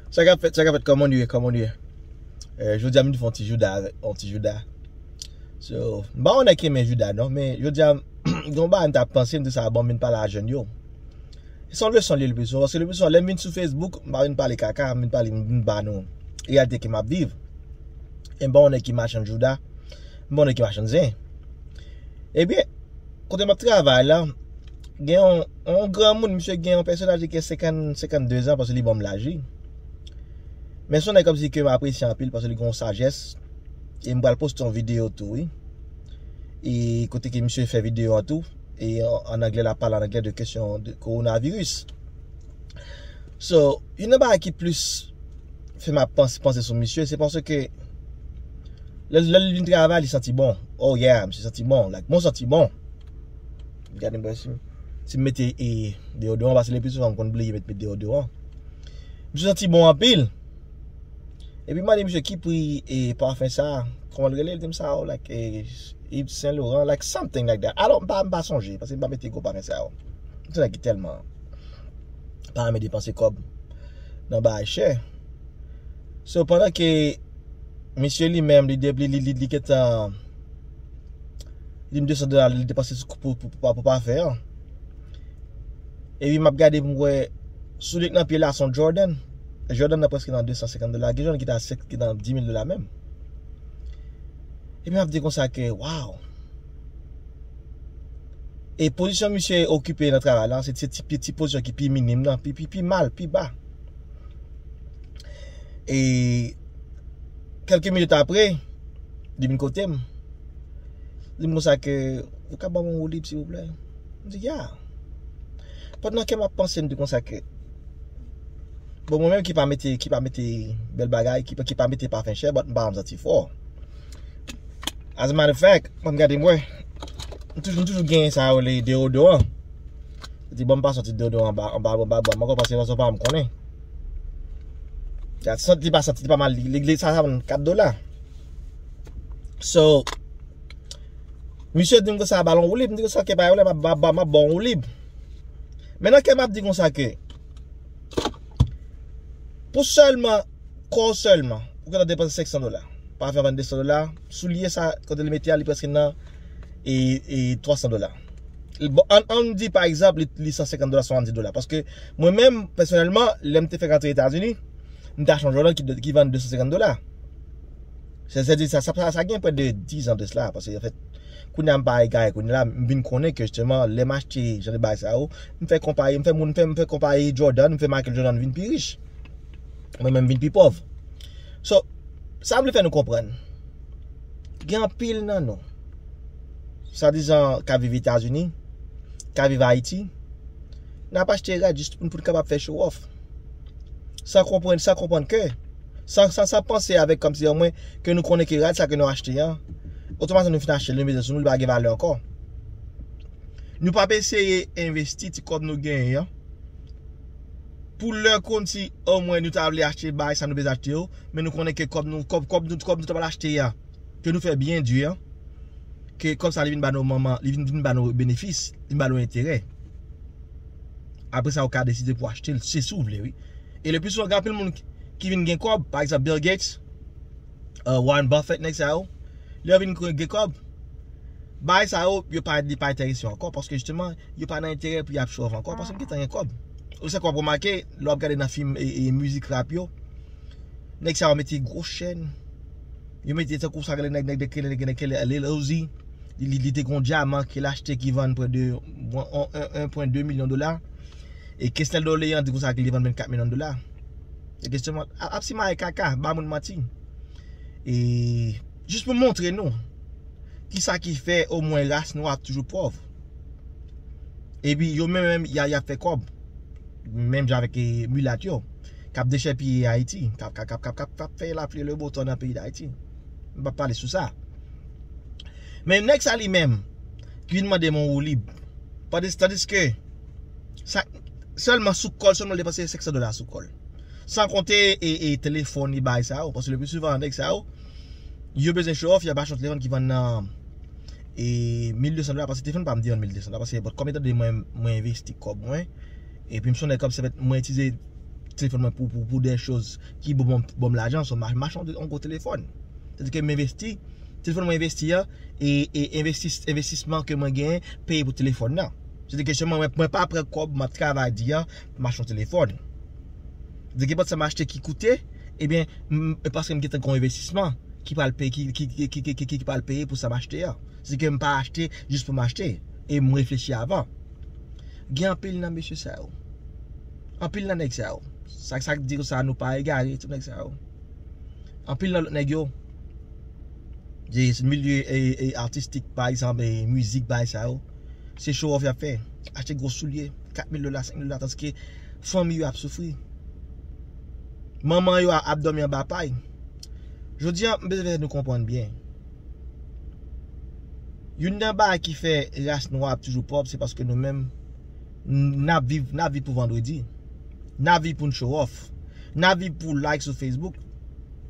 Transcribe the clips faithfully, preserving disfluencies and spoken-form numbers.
Sa k ap fèt, sa k ap fèt, kòman nou ye, kòman nou ye? Eh, jodi a, m vin fè yon ti jouda avèk, yon ti jouda. So, m pa yon nèg ki renmen jouda, non, men jodi a, gen yon bagay m t ap panse, m di sa, bon, m vin pale a jèn yo. Se yon leson li ye le pli souvan, paske le pli souvan, lè m vin sou Facebook, m pa vin pale kaka, m vin pale, m vin ba nou reyalite ke m ap viv. E m pa yon nèg ki machann jouda, m pa yon nèg ki machann zen. Ebyen, kote m ap travay la, gen yon, yon granmoun, misye gen yon pèsonaj ki gen senkant, senkannde zan, paske li ban m laj li. Men se yon nèg kòmsi ke m apresye anpil, paske li gen yon sajès. E m pral poste yon videyo tou, wi. E kote ke misye fè videyo an tou. E an, an anglè, l ap pale an anglè de kesyon de kowonaviris. So, youn nan bagay ki plis fè m ap panse, panse sou misye, se paske lè, lè l vin travay, li santi bon. Oh yeah, misye santi bon. Like, mwen santi bon. Gade m wè si, si m mete, e, deyodoran, paske le pli souvan m konn bliye met, met deyodoran. Misye santi bon anpil. Epi m mande misye ki pri, e, pafen sa, kòman l rele, l di m sa, oh, like, e, Yves Saint Laurent, like, something like that. Alò, m pa, m pa sonje, paske m pa mete gwo pafen sa yo. M se nèg ki tèlman pa renmen depanse kòb nan bagay chè. So, pandan ke misye li menm, li, li, li, li, li gentan, li di m de san dola, li depanse sou, pou, pou, pou, pou pafen an. Epi m ap gade pou m wè soulye k nan pye la se yon Jordan. Jordan nan prèske nan de san senkant dola. Gen Jordan ki ta sèt, ki nan di mil dola menm. Epi m ap di konsa ke, wow. E pozisyon misye okipe nan travay la, se ti, ti, ti pozisyon ki pi minim nan, pi, pi, pi mal, pi ba. E kèlke minit apre, li vin kote m. Li di m konsa ke, "Ou ka ban m yon woulib, silvouplè?" M di, "Ya." Pandan ke m ap panse, m di konsa ke, bon, mwen menm ki pa mete, ki pa mete bèl bagay, ki, ki pa mete pafen chè, but m pa janm santi fò. As a matter of fact, mwen m gade m wè, m toujou, m toujou gen sa yo, le deyodoran. Li di, "Bon, m pa soti deyodoran anba, anba, anba bwa m ankò, paske rezon pa m konnen." Sa santi, li pa santi, li pa mal, li, li, li, sa, sa vann kat dola. So, misye di m konsa, "Ba l yon woulib," m di konsa, "Ok, pa yon woulib, m ap, m ap, m ap ba w yon woulib." Men nan kè m ap di konsa ke, pou sèlman, kò w sèlman, ou gentan depanse senk san dola. Pafen vann de san dola, soulye sa, kote li mete a, li prèske nan, e, e, twa san dola. Bon, ann, ann di, pa egzanp, li, li san senkant dola, swasanndis dola. Paske mwen menm, pèsonèlman, lè m te fèk antre Etazini, m te achte yon Jordan ki, ki vann de san senkant dola. Sètadi, sa, sa, sa, sa gen près de diz an de sila, paske, anfèt, kounye a m pa egare, kounye a m vin konnen ke, jisteman, lè m achte jan de bagay sa yo, m fè konpayi, m fè moun, m fè, m fè konpayi Jordan, m fè Michael Jordan vin pi rich. Mwen menm vin pi pòv. So, sa m vle fè nou konprann, gen anpil nan nou, swadizan k ap viv Etazini, k ap viv Ayiti, n ap achte rad jis pou, pou n kapab fè show off. San konprann, san konprann ke, san, san, san panse avèk kòmsi omwen ke nou konnen ke rad sa ke nou achte an, otomatikman nou fin achte l, nou mete sou nou, li pa gen valè ankò. Nou p ap eseye envesti ti kòb nou genyen an. Pou lè kòmsi omwen nou ta vle achte bagay sa nou bezwen achte yo, men nou konnen ke kòb nou, kòb, kòb nou, kòb nou ta pral achte a, ke nou fè byen di an, ke kòb sa li vin ba nou manman, li vin, vin ba nou benefis, li vin ba nou enterè. Apre sa, ou ka deside pou achte l, se si w vle, wi. E le pli souvan, gen anpil moun ki, ki vin gen kòb, pa egzanp, Bill Gates, uh, Warren Buffett, nèg sa yo, lè yo vin gen kòb, bagay sa yo, yo pa, li pa enterese yo ankò, paske jisteman, yo pa nan enterè pou y ap show off ankò, paske yo gentan gen kòb. Ou se k w ap remake, lè w ap gade nan fim e, e mizik rap yo, nèg sa yo mete gwo chèn, yo mete tankou sa, nèg, nèg, nèg, nèg, nèg, Lil Uzi, li, li, li te gen yon dyaman ke l achte ki vann prè de en pwen de milyon dola. E Kesnel Dorlean di konsa ke li vann vennkat milyon dola. E jisteman, ap, ap simaye kaka, ba moun manti. E jis pou montre nou kisa ki fè omwen ras nou ap toujou pòv. Epi yo menm, menm, y a, y ap fè kòb. Menm jan avèk, e, milat yo, k ap dechèpiye Ayiti, k ap, k ap, k ap, k ap, k ap, k ap fè lapli e le beau temps nan peyi Dayiti. M p ap pale sou sa. Men nèg sa li menm, ki vin mande m yon woulib. Tandis, tandis ke, sa, sèlman sou kò l, sèlman l depanse senk san dola sou kò l. San konte, e, e, telefòn, e bagay sa yo. Paske le pli souvan, nèg sa yo, yo bezwen show off, y ap achte yon telefòn ki vann nan, e, mil de san dola, paske telefòn pa m te vann mil de san dola, paske, bon, kòm etan de mwen, mwen envesti kòb mwen, epi m se yon nèg kòmsi, mwen itilize telefòn mwen pou, pou, pou de choz ki bon, bon, bon lajan, so m achte yon gwo telefòn. Sètadi ke m envesti, telefòn mwen envesti a, e, e envestis, envestisman ke mwen genyen, peye pou telefòn nan. Sètadi ke mwen, mwen pa pran kòb, m ap travay di a, m achte yon telefòn. Sètadi ke sa m achte ki koute, ebyen, m, e paske m gentan gen yon envestisman ki pral peye, ki, ki, ki pral peye pou sa m achte a. Sètadi ke m pa achte jis pou m achte, e m reflechi avan. Gen anpil nan mesye sa yo. Anpil nan nèg sa yo. Sa, sa k di sa nou pa egare, tout nèg sa yo. Anpil nan lòt nèg yo. Milye e, e, atistik, pa egzanp, e, mizik, bagay sa yo. Se show off y ap fè. Achte gwo soulye, kat mil dola, senk mil dola, tandiske fanmi yo ap soufri. Manman yo ap dòmi anba pay. Jodi a, m bezwen fè nou konprann byen. Youn nan bagay ki fè ras nwa ap toujou pòv, se paske nou menm, n ap viv, n ap viv pou vandredi. N ap viv pou n show off. N ap viv pou like sou Facebook.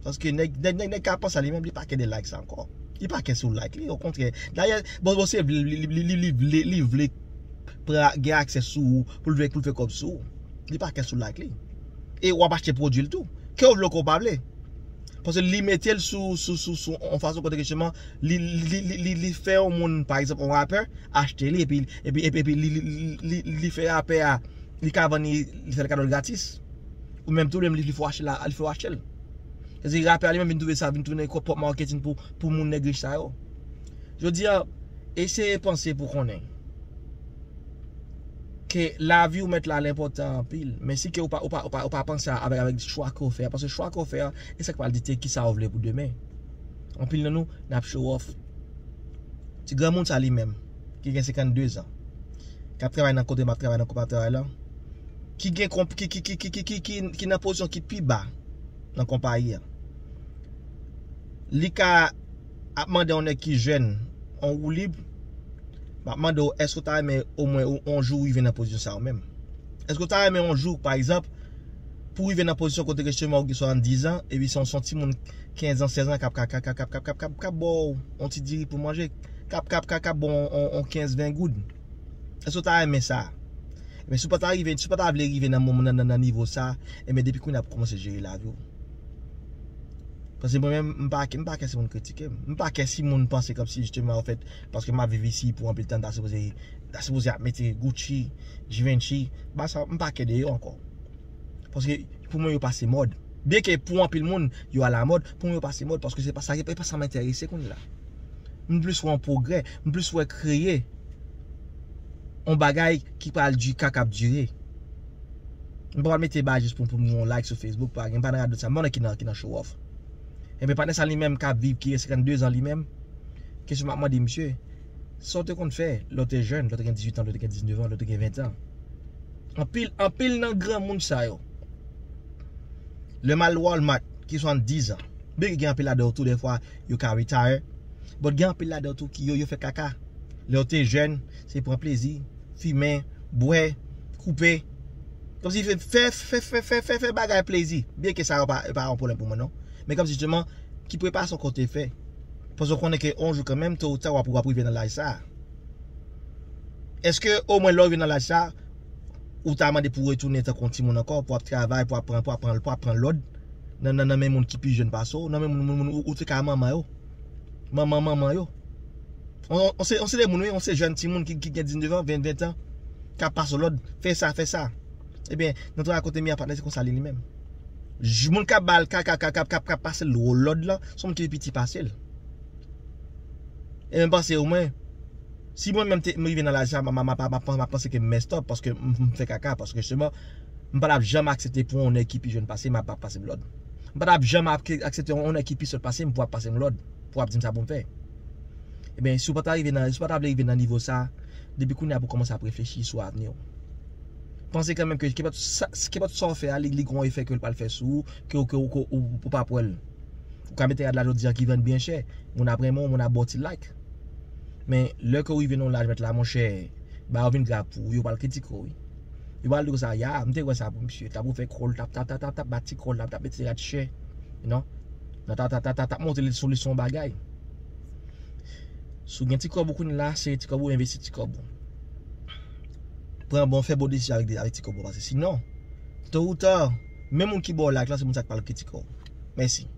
Paske nèg, nèg, nèg, nèg ka panse a li menm, li pa kè de like sa ankò. Li pa kè sou like li, okontrè. Dayè, bon, bon, se vle, li, li, li, li, li vle, li vle pra-, gen aksè sou ou, pou l vle, pou l fè kòb sou ou. Li pa kè sou like li. E w ap achte pwodui l tou. Ke w vle ou ke w pa vle. Paske li mete l sou, sou, sou, sou yon fason kote ke jisteman, li, li, li, li, li fè yon moun, pa egzanp, yon rapè, achte li, epi, epi, epi, epi li, li, li, li, li fè rapè a, li ka vann li, li fè l kado l gratis. Ou menm tou, li, li fè w achte la, li fè w achte l. Sètadi rapè a li menm vin twouve sa, vin tounen pwòp marketing pou, pou moun nèg rich sa yo. Jodi a, eseye panse pou konnen ke lavi w mèt la, l enpòtan anpil. Men si ke ou pa, ou pa, ou pa, ou pa panse avèk, avèk chwa ke w fè a, paske chwa ke w fè a, e sa k pral dikte kisa w vle pou demen. Anpil nan nou, n ap show off. Ti granmoun sa li menm, ki gen senkannde zan, k ap travay nan kote m ap travay, nan kote m ap travay la, ki gen konp-, ki, ki, ki, ki, ki, ki, ki, ki nan pozisyon ki pi ba nan konpayi a. Li ka ap mande yon nèg ki jèn, yon woulib, m ap mande w, èske w ta renmen omwen yon, yon jou rive nan pozisyon sa a ou menm? Èske w ta renmen yon jou, pa egzanp, pou w rive nan pozisyon kote ke jisteman ou gen swasanndiz an, epi se yon, se yon timoun kenz an, sèz an k ap, k ap, k ap, k ap, k ap, k ap, k ap, k ap ba w yon ti diri pou manje, k ap, k ap, k ap, k ap ba w yon, yon, yon kenz, ven goud? Èske w ta renmen sa? Men si w pa ta rive, si w pa ta vle rive nan, nan, nan, nan nivo sa, ebyen depi kounye a pou kòmanse jere lavi w. Paske mwen menm, m pa, m pa kè si moun kritike m. M pa kè si moun panse kòmsi jisteman, anfèt, paske m ap viv isi pou anpil tan, m ta sipoze, ta sipoze ap mete Gucci, Givenchy, ba sa, m pa kè de yo ankò. Paske pou mwen, yo pase mòd. Byenke pou anpil moun, yo alamòd, pou mwen, yo pase mòd, paske se pa sa, se pa sa m enterese kounye la. M plis wè yon pwogrè, m plis wè kreye yon bagay ki pral di-, ka, k ap dire. M pa pral mete bagay jis pou, pou m gen yon like sou Facebook, pa gen, m pa nan radòt sa, m pa nan ki nan, ki nan show off. Ebyen, patnè sa li menm k ap viv, ki gen senkannde zan li menm, kesyon m ap mande misye, sa w te konn fè lè w te jèn, lè w te gen dizuit an, lè w te gen diznèf an, lè w te gen ven an? Anpil, anpil nan granmoun sa yo, lè m al Walmart, ki swasanndiz an, byenke gen anpil ladan yo tou, dèfwa, yo ka retire, but gen anpil ladan yo tou ki yo, yo fè kaka. Lè yo te jèn, se pran plezi, fimen, bwè, koupe. Kòmsi fè, fè, fè, fè, fè, fè, fè bagay plezi. Byenke sa yo pa, pa yon pwoblèm pou mwen, non. Men kòmsi jisteman, ki preparasyon ke w te fè? Paske w konnen ke yon jou kanmenm, to ou ta, w ap, w ap rive nan laj sa a. Èske omwen lè w rive nan laj sa a, ou ta mande pou w retounen tankou yon timoun ankò, pou w ap travay, pou w ap pran, pou w ap pran, pou w ap pran lòd nan, nan, nan men moun ki pi jèn pase w, nan men moun, moun, moun ou, ou te ka manman yo? Manman, manman yo. On, on, on se, on se de moun, wi, on se jèn timoun ki, ki gen diznèf an, ven, ven an, k ap pase w lòd, fè sa, fè sa. Ebyen, nan travay kote m ye a, patnè, se konsa li, li menm. J-, moun k ap ba l, k ap, k ap, k ap, k ap, k ap pase l lòd la, se yon moun ki pi piti pase l. E m panse omwen, si mwen menm te, m rive nan laj sa, m, m, m, m, m, m panse ke m messed up, paske m, m fè kaka, paske jisteman, m pa t ap janm aksepte pou yon nèg ki pi jèn pase m ap, ap pase m lòd. M pa t ap janm ak-, aksepte yon nèg ki pi sòt pase m pou ap pase m lòd, pou ap di m sa pou m fè. Ebyen, si w pa ta rive nan, si w pa ta vle rive nan nivo sa, depi kounye a pou kòmanse ap reflechi sou avni w. Panse kanmenm ke kenpòt sa, kenpòt sa w fè a, li, li gen yon efè ke l pral fè sou ou, ke, ke, ke ou, ou pa p wè l. Ou ka mete rad la jodi a ki vann byen chè, moun ap renmen w, moun ap ba w ti like. Men, lè ke w rive nan yon laj, mèt la, monchè, bagay yo vin grav pou ou, yo pral kritike w, wi. Yo pral di konsa, ya, m te wè sa pou misye, t ap refè kò l, t ap, t ap, t ap, t ap, t ap bat ti kò l, t ap, t ap mete rad chè, you know? Nan t ap, t ap, t ap, t ap, t ap montre l sou li se yon bagay. Si w gen ti kòb ou kounye la, sere ti kòb ou, envesti ti kòb ou. Pran bon, fè bon desizyon avèk, avèk ti kòb ou, paske sinon, to ou ta, Men moun ki ba w like la, se moun sa k pral kritike w. Mèsi.